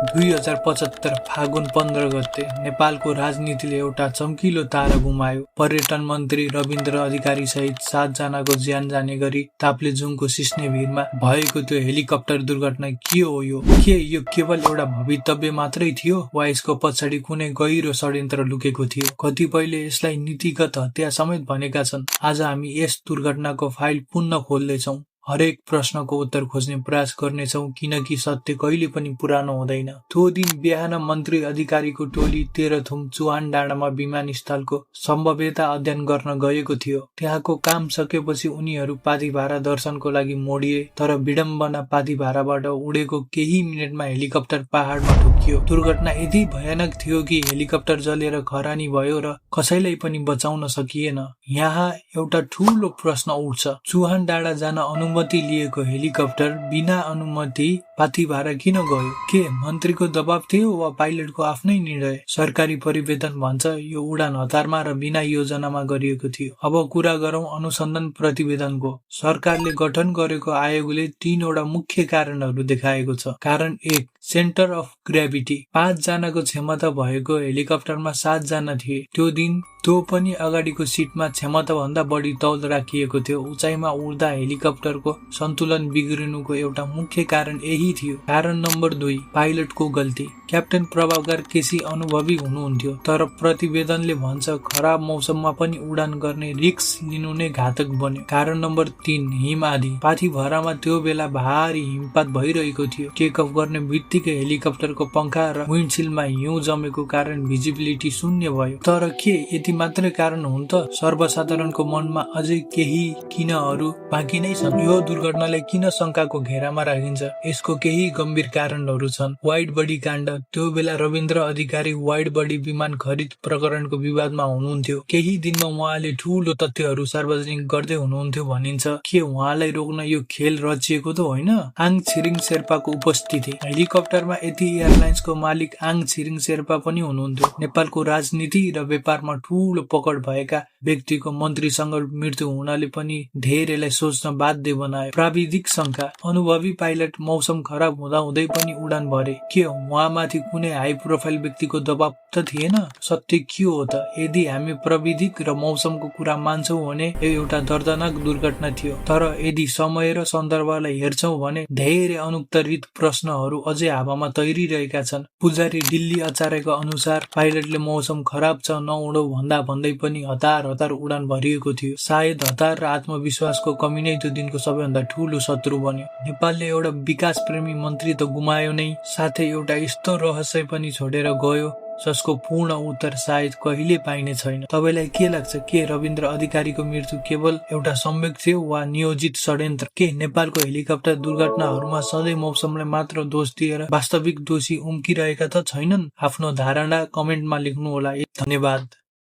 2075 फागुन 15 गते नेपालको राजनीतिले एउटा चम्किलो तारा गुमायो। पर्यटन मन्त्री रविन्द्र अधिकारी सहित 7 जनाको ज्यान जाने गरी ताप्लेजुङको सिस्ने भिरमा भएको त्यो हेलिकप्टर दुर्घटना के हो यो? के यो केवल एउटा भवितव्य मात्रै थियो वा यसको पछाडि कुनै गहिरो षड्यन्त्र लुकेको थियो? कतिपयले यसलाई नीतिगत हत्या समेत भनेका छन्। आज हामी यस दुर्घटनाको फाइल पुनः खोल्दैछौँ। हरेक प्रश्नको उत्तर खोज्ने प्रयास गर्नेछौँ, किनकि सत्य कहिले पनि पुरानो हुँदैन। त्यो दिन बिहान मन्त्री अधिकारीको टोली तेह्रथुम चुहान डाँडामा विमानस्थलको सम्भाव्यता अध्ययन गर्न गएको थियो। त्यहाँको काम सकेपछि उनीहरू पाथिभारा दर्शनको लागि मोडिए, तर विडम्बना पाथिभाराबाट उडेको केही मिनेटमा हेलिकप्टर पहाडमा ठोकियो। दुर्घटना यति भयानक थियो कि हेलिकप्टर जलेर खरानी भयो र कसैलाई पनि बचाउन सकिएन। यहाँ एउटा ठूलो प्रश्न उठ्छ, चुहान डाँडा जान अनुमति लिएको हेलिकप्टर बिना अनुमति पाथिभारा किन गयो? के मन्त्रीको दबाब थियो वा पाइलटको आफ्नै निर्णय? सरकारी परिवेदन भन्छ यो उडान हतारमा र बिना योजनामा गरिएको थियो। अब कुरा गरौँ अनुसन्धान प्रतिवेदनको। सरकारले गठन गरेको आयोगले 3 वटा मुख्य कारणहरू देखाएको छ। कारण 1, सेन्टर अफ ग्रेभिटी। 5 जनाको क्षमता भएको हेलिकप्टरमा 7 जना थिए। त्यो दिन त्यो पनि अगाडिको सिटमा क्षमता भन्दा बढी तौल राखिएको थियो। उचाइमा उड्दा हेलिकप्टरको सन्तुलन बिग्रिनुको एउटा मुख्य कारण यही थियो। कारण नम्बर 2, पाइलटको गल्ती। क्याप्टेन प्रभाकर केसी अनुभवी हुनुहुन्थ्यो, तर प्रतिवेदनले भन्छ खराब मौसममा पनि उडान गर्ने रिस्क लिनु नै घातक बन्यो। कारण नम्बर 3, हिम आदि। पाथिभारामा त्यो बेला भारी हिमपात भइरहेको थियो। टेक अफ गर्ने बित्तिकै हेलिकप्टरको पंखा र विन्डसिल्डमा हिउँ जमेको कारण भिजिबिलिटी शून्य भयो। तर के यति मात्रै कारण हुन् त? सर्वसाधारणको मनमा अझै केही किनहरू बाँकी नै छन्। यो दुर्घटनालाई किन शंकाको घेरामा राखिन्छ? यसको केही गम्भीर कारणहरू छन्। वाइड बडी काण्ड। त्यो बेला रविन्द्र अधिकारी वाइड बडी विमान खरिद प्रकरणको विवादमा हुनुहुन्थ्यो। केही दिनमा उहाँले ठूलो तथ्यहरू सार्वजनिक गर्दै हुनुहुन्थ्यो भनिन्छ। के उहाँलाई रोक्न यो खेल रचिएको त होइन? आङ छिरिङ शेर्पाको उपस्थिति। हेलिकप्टरमा यति एयरलाइन्सको मालिक आङ छिरिङ शेर्पा पनि हुनुहुन्थ्यो। नेपालको राजनीति र व्यापारमा ठूलो पकड भएका व्यक्तिको मन्त्रीसँग मृत्यु हुनाले पनि धेरैलाई सोच्न बाध्य बनायो। प्राविधिक शंका। अनुभवी पाइलट मौसम खराब हुँदाहुँदै पनि उडान भरे। के उहाँमाथि कुनै हाई प्रोफाइल व्यक्तिको दबाब त थिएन? सत्य के हो त? यदि हामी प्राविधिक र मौसमको कुरा मान्छौं भने यो एउटा दर्दनाक दुर्घटना थियो। तर यदि समय र सन्दर्भलाई हेर्छौं भने धेरै अनुत्तरित प्रश्नहरू अझै हावामा तैरिरहेका छन्। पुजारी दिल्ली आचार्यको अनुसार पाइलटले मौसम खराब छ नउडौ भन्दै पनि हतार उडान भरिएको थियो। सायद हतार र आत्मविश्वासको कमी नै त्यो दिनको सबैभन्दा ठूलो शत्रु बन्यो। नेपालले एउटा विकास प्रेमी मन्त्री त गुमायो नै, साथै एउटा यस्तो रहस्य पनि छोडेर गयो जसको पूर्ण उत्तर सायद कहिले पाइने छैन। तपाईलाई के लाग्छ? के रविन्द्र अधिकारीको मृत्यु केवल एउटा संयोग थियो वा नियोजित षड्यन्त्र? के नेपालको हेलिकप्टर दुर्घटनाहरूमा सधैँ मौसमलाई मात्र दोष दिएर वास्तविक दोषी उम्किरहेका त छैनन्? आफ्नो धारणा कमेन्टमा लेख्नुहोला। धन्यवाद।